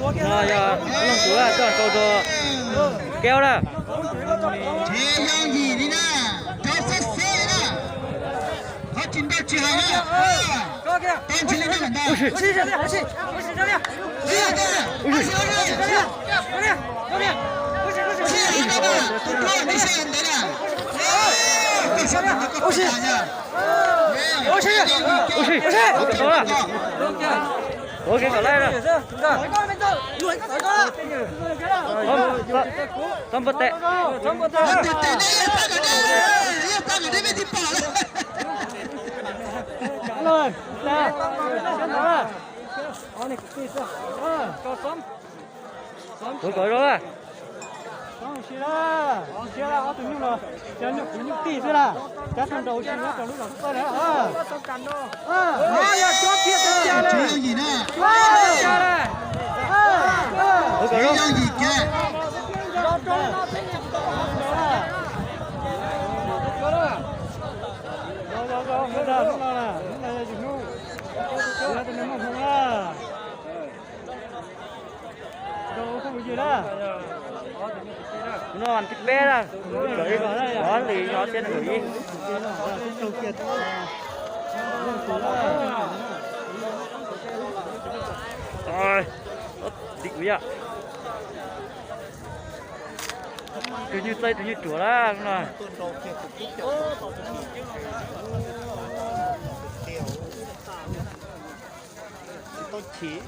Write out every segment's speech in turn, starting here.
No yog leej twg tuaj tau rau Kev na. Tsis yooj yim li na, rau xwb xwb na. Qhov tsis nrau tsis hais na. Tau ntshe li no lawm ntag. Tus dluab nws sab ntawd na. Ua si, ua si, ua si, ua si. Ua kev kom laij na. Txhob npau taws. Ua kom zoo na. Txhob ua si na, ua si na, ob tug nyuj no, cov nyuj kwv nyuj tij xwb na, cov tug nraud ua si nyob rau lub zos Hub Paj na. Tsis yooj yim na. Tsis yooj yim kiag. Zoo, zoo, zoo, hnub no, hnub no na, hnub no yog yus hnub, yus tus neeg muaj hmoo na. Zoo, zoo yus na. Hnub no vas thib peb na, kaum ib, ob hlis no thiab kaum ib. Tiv kuv yam. Tus nyuj txaij tus nyuj ruam na no. Tsis tau chim.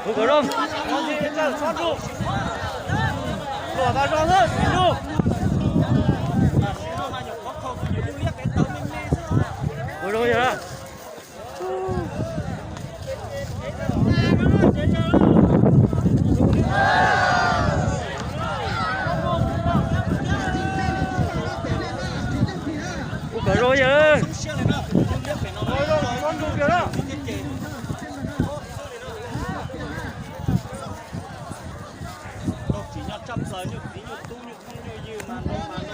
Hu kom zoo. Luam tas zog xwb, sim nug. Hu zoo yog. Hu kom zoo yog. Tsis nyob tsab plaws nyuj txiv nyuj tub nyuj phooj nyuj ywg mas no mas no.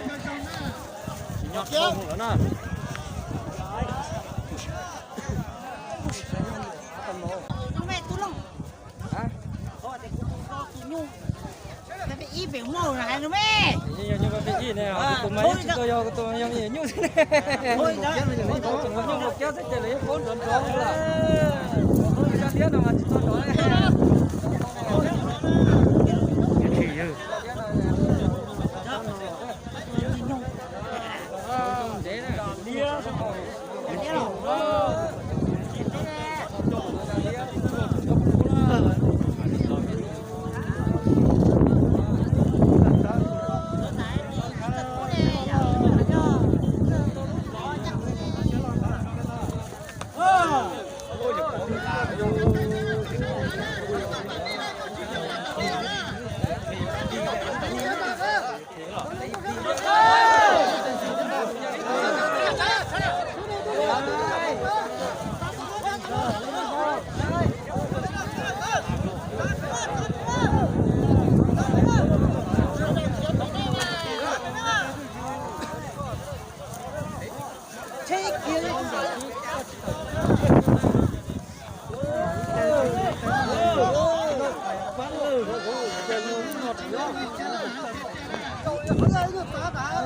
Tsis nyob tau lawm na. Tus me ib pem muaj hais no me. Yog nyuj peb ib ne, tus mas yeej tsis tau yog, tus mas yog me nyuj xwb ne. Nyuj nkaus kiag xwb ces lawv yeej paub nrov nrov lawm. Yog thiab no mas tsis tau nrov.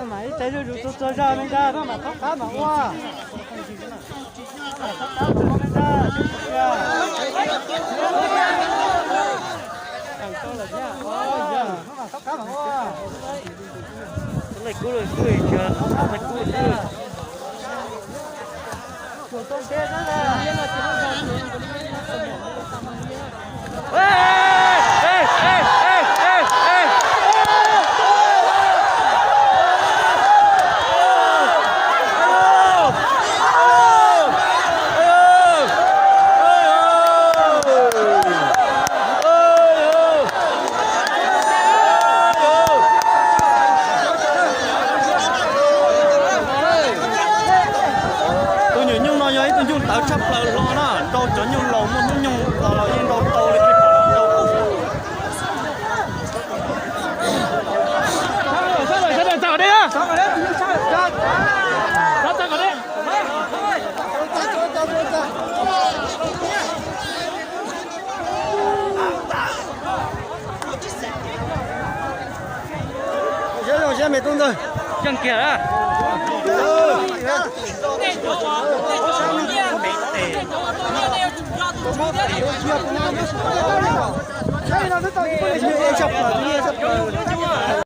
Mas ib tsav zuj zus txhua txhua zog me ntag, koj mam txhob qab mam ua. Leej kub lawm xwb, leej kub xwb. Tshaj plaws hlo na, nrau cov nyuj laus muaj hnub nyoog los los yeej nrau tau li peb pom no. Yeej kiag.